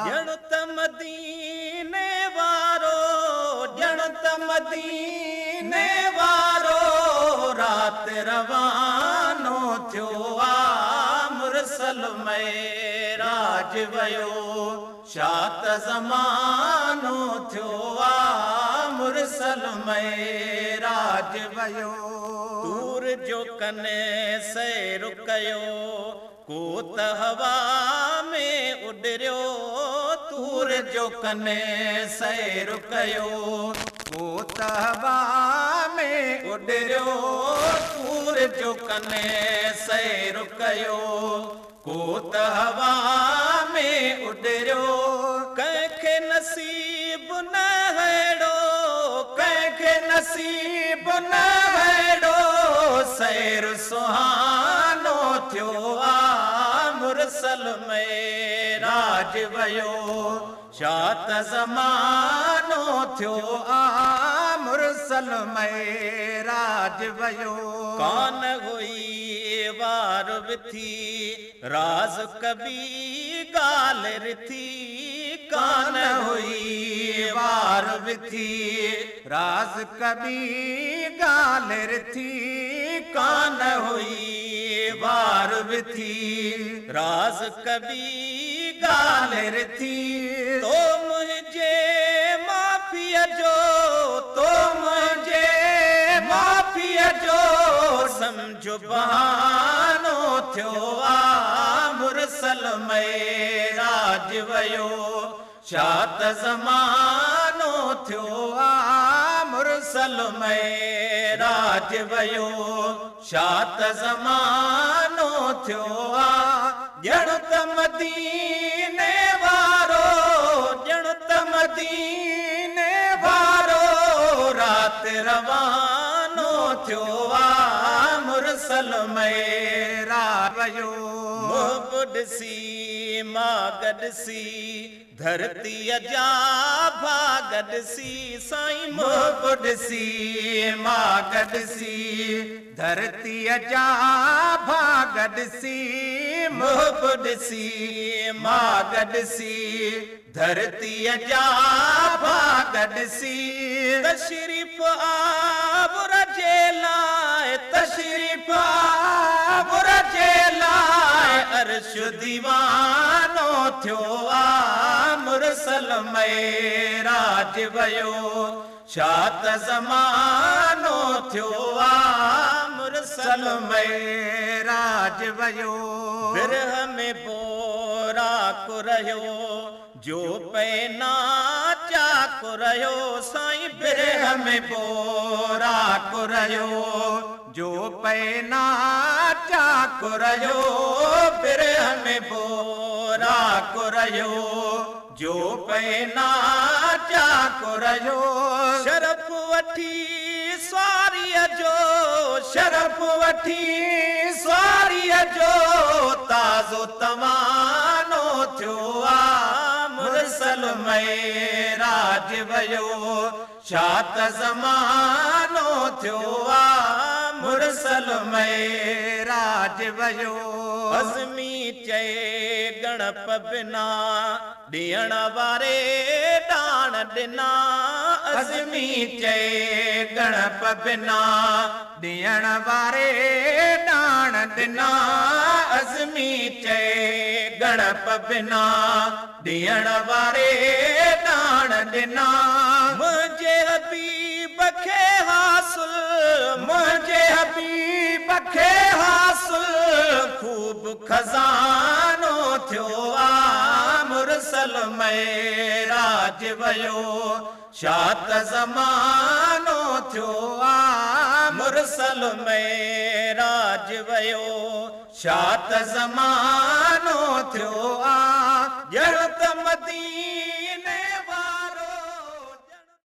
ڄڻ ته مديني وارو، ڄڻ ته مديني وارو رات روانو ٿيو آ، مرسل معراج ويو، ڇا ته زمانو ٿيو آ، مرسل معراج ويو. تور جو ڪن سير ڪيو، ڪو ته هوا ۾ اڏريو. تور جو ڪن سير ڪيو، ڪو ته هوا ۾ اڏريو. تور جو ڪن سير ڪيو، ڪو ته هوا ۾ اڏريو. ڪنهن کي نصيب نه ههڙو، ڪنهن کي نصيب نه ههڙو سير سهانو ٿيو آ، مرسل معراج ويو، ڇا ته زمانو ٿيو آ، مرسل معراج ويو. ڪانه هئي وار وٿي، راز ڪبي ڳالهه رٿي. ڪانه هئي وار وٿي، راز ڪبي ڳالهه رٿي. ڪانه هئي وار وٿي، راز ڪبي ڳالهه رٿي. تو منهنجي معافيءَ جو، تو منهنجي معافيءَ جو سمجهه بهانو ٿيو آ، مرسل معراج ويو، ڇا ته زمانو ٿيو آ، مرسل معراج ويو، ڇا ته زمانو ٿيو آ. ڄڻ ته مديني وارو، ڄڻ ته مديني وارو رات روانو ٿيو آ، مرسل معراج ويو. محب ڏسي ماڳ ڏسي، ڌرتيءَ جا ڀاڳ ڏسي. سائين محب ڏسي ماڳ ڏسي، ڌرتيءَ جا ڀاڳ ڏسي. محب ڏسي ماڳ ڏسي، ڌرتيءَ جا ڀاڳ ڏسي. تشريف آور جي لاءِ، تشريف آور جي لاءِ عرش ديوانو ٿيو آ، مرسل معراج ويو، ڇا ته زمانو ٿيو آ، مرسل معراج ويو. برهه ۾ بوراڪ رهيو، جو پينا چاڪ رهيو. سائين برهه ۾ بوراڪ رهيو، جو پينا چاڪ رهيو. برهه ۾ بوراڪ رهيو، جو پينا چاڪ رهيو. شرف وٺي سواريءَ جو، شرف وٺي سواريءَ جو تازو توانو ٿيو آ، مرسل معراج ويو، ڇا ته زمانو ٿيو آ، مرسل معراج ويو. ازمي چئي ڳڻپ بنا، ڏيڻ واري ڏاڻ ڏنا. ازمي چئي ڳڻپ بنا، ڏيڻ واري ڏاڻ ڏنا. ازمي چئي ڳڻپ بنا، ڏيڻ واري ڏاڻ ڏنا. منهنجي حبيب کي حاصل، منهنجي حبيب کي حاصل خوب خزانو ٿيو آ، مرسل معراج ويو، ڇا ته زمانو ٿيو آ، مرسل معراج ويو، ڇا ته زمانو ٿيو آ. ڄڻ ته مديني